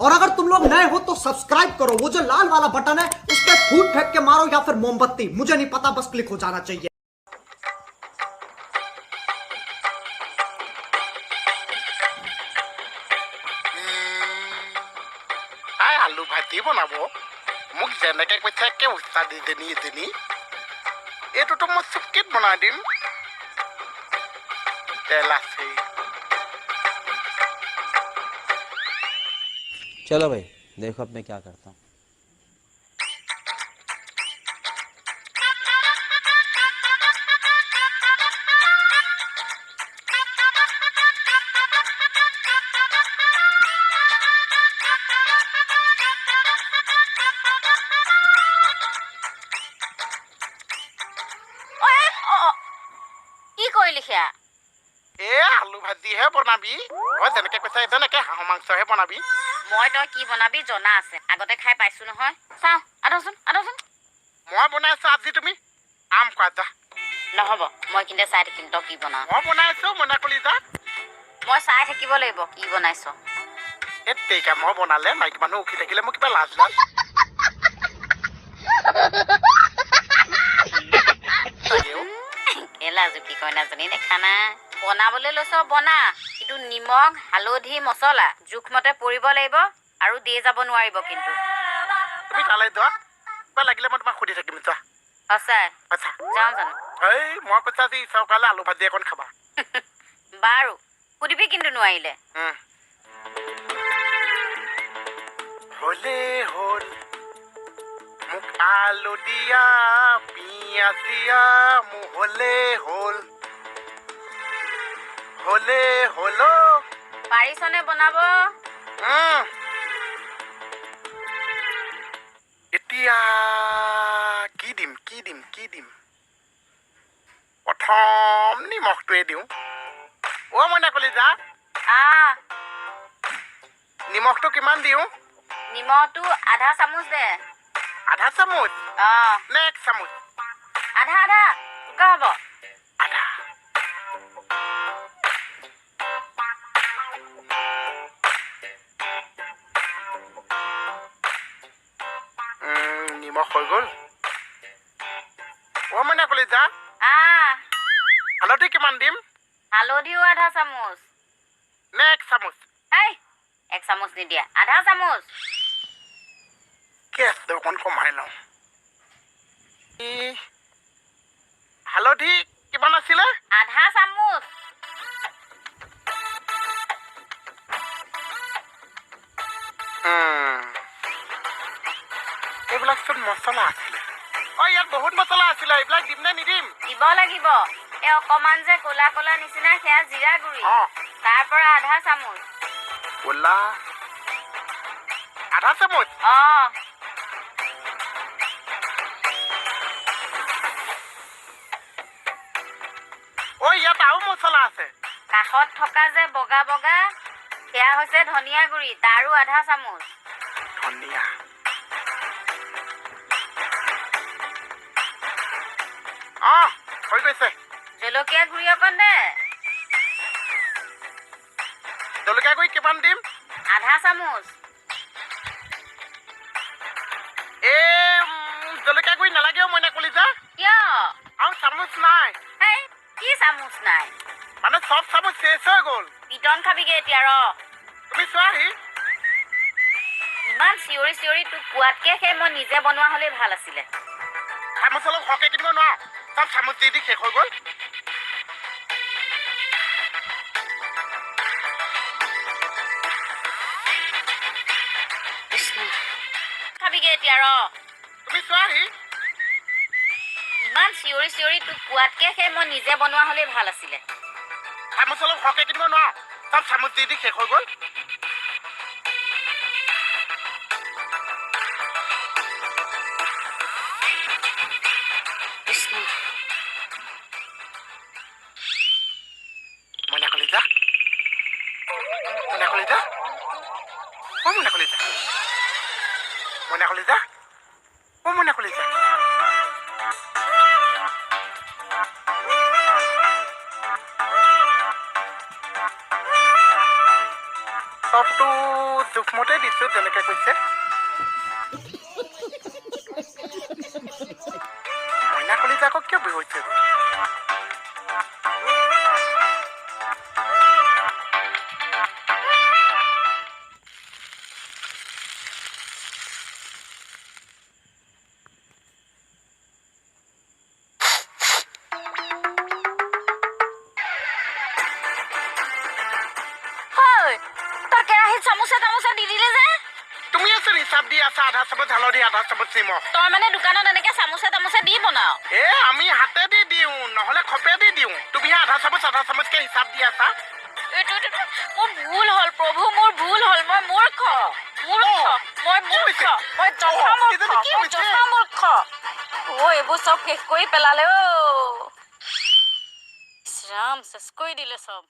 और अगर तुम लोग नए हो तो सब्सक्राइब करो, वो जो लाल वाला बटन है उस पर फूट फेंक के मारो या फिर मोमबत्ती, मुझे नहीं पता, बस क्लिक हो जाना चाहिए। তাই আলু ভাজি বনাব, মোক যেনেকে কৈছে একে উস্তাদ ইজনী ইজনী। এইটোতো মই চুপকিত বনাই দিম, তেল আছে। चलो भाई, देखो अब मैं क्या करता हूँ। ঐ, অ, অ, কি কৰিলি সেয়া? এ আলু ভাজিহে বনাবি, মই যেনেকে কৈছে তেনেকে হাঁহৰ মাংসহে বনাবি। মই তই কি বনাবি জনা আছে, আগতে খাই পাইছো নহয়। চাওঁ, আদৰচোন আদৰচোন। মই বনাইছো আজি, তুমি আম খোৱা যা। নহ'ব, মই কিন্তু চাই থাকিম তই কি বনাৱ। মই বনাইছো মইনা কলিজা। মই চাই থাকিব লাগিব কি বনাইছ। এই তেইকা মই বনালে মাইকী মানুহ উঠি থাকিলে মোৰ কিবা লাজ লাজ লাগে অ'। কেলা জুতি কইনাজনী দেখা নাই। বনাবলৈ লৈছ বনা, কিন্তু নিমখ হালধি মছলা জোখমতে পৰিব লাগিব আৰু দি যাব নোৱাৰিব কিন্তু। তুমি তালৈ যোৱা, কিবা লাগিলে মই তোমাক সুধি থাকিম, যোৱা। সঁচাই? আচ্ছা। যাওঁ জানো? এই মই কৈছো আজি চৰকাৰলৈ আলু ভাজি অকণ খাবা। বাৰু, সুধিবি কিন্তু নোৱাৰিলে। হ'লে হ'ল, মোক আলু দিয়া পিঁয়াজ দিয়া, মোৰ হ'লে হ'ল, হ'লে হ'ল অ'। পাৰিছনে বনাব? উম। এতিয়া কি দিম কি দিম কি দিম? প্ৰথম নিমখটোৱে দিওঁ। অ' মইনা কলিজা, আহ। নিমখটো কিমান দিওঁ? নিমখটো আধা চামুচ দে। আধা চামুচ? অ। নে এক চামুচ? আধা আধা, চোকা হ'ব। আধা। নিমখ হৈ গ'ল। অ' মইনা কলিজা, আহ। হালধি কিমান দিম? হালধিও আধা চামুচ। নে এক চামুচ? এই এক চামুচ নিদিয়া, আধা চামুচ। গেছটো অকণ কমাই লওঁ। ই, হালধি কিমান আছিলে? আধা চামুচ। এইবিলাক চোন মছলা আছিলে। অ' ইয়াত বহুত মছলা আছিলে, এইবিলাক দিম নে নিদিম? দিব লাগিব। এই অকমান যে ক'লা ক'লা নিচিনা সেয়া জিৰা গুড়ি, তাৰ পৰা আধা চামুচ। ক'লা আধা চামুচ? অ। অ' ইয়াত আৰু মছলা আছে। কাষত থকা যে বগা বগা সেয়া হৈছে ধনিয়া গুড়ি, তাৰো আধা চামুচ। ধনিয়া। অ' হৈ গৈছে। জলকীয়া গুড়ি অকণ দে। জলকীয়া গুড়ি কিমান দিম? আধা চামুচ। এই জলকীয়া গুড়ি নালাগেও মইনা কলিজা। কিয়? আৰু চামুচ নাই। হেই, কি চামুচ নাই? মানে চব চামুচ শেষ হৈ গ'ল। পিটন খাবিগে এতিয়া ৰ। তুমি চোৱাহি। ইমান চিঞৰি চিঞৰি তোক কোৱাতকে সেই মই নিজে বনোৱা হ'লেই ভাল আছিলে। চামুচ অলপ সৰহকৈ কিনিব নোৱাৰো, চব চামুচ দি দি শেষ হৈ গ'ল। খাবিগে এতিয়া ৰ। তুমি চোৱাহি। ইমান চিঞৰি চিঞৰি তোক কোৱাতকে সেই মই নিজে বনোৱা হ'লেই ভাল আছিলে। চামুচ অলপ সৰহকৈ কিনিব নোৱাৰো, চব চামুচ দি দি শেষ হৈ গ'ল। মইনা কলিজা, মইনা কলিজা, অ' মইনা কলিজা, মইনা কলিজা, অ' মইনা কলিজা। চবটো জোখমতে দিছোঁ, যেনেকে কৈছে। মইনা কলিজাকক কিয় বিহুছে? হয়, তই কেৰাহীত চামুচে তামুচে দি দিলি যে? তুমি আচোন হিচাপ দি আছা, আধা চামুচ হালধি, আধা চামুচ নিমখ। তই মানে দোকানত এনেকে চামুচে তামুচে দি বনাও? এ আমি হাতে দি দিওঁ, নহ'লে খপে দি দিওঁ। তুমিহে আধা চামুচ আধা চামুচকে হিচাপ দি আছা। এইটো এইটো, এইটো, মোৰ ভুল হ'ল প্ৰভু, মোৰ ভুল হ'ল। মই মূৰ্খ, মূৰ্খ, মই মূৰ্খ, মই জধা মূৰ্খ, এইজনী কি মই হৈছে? জধা মূৰ্খ। অ', এইবোৰ চব শেষ কৰি পেলালে। অ', ইছ ৰাম, চেচ কৰি দিলে চব।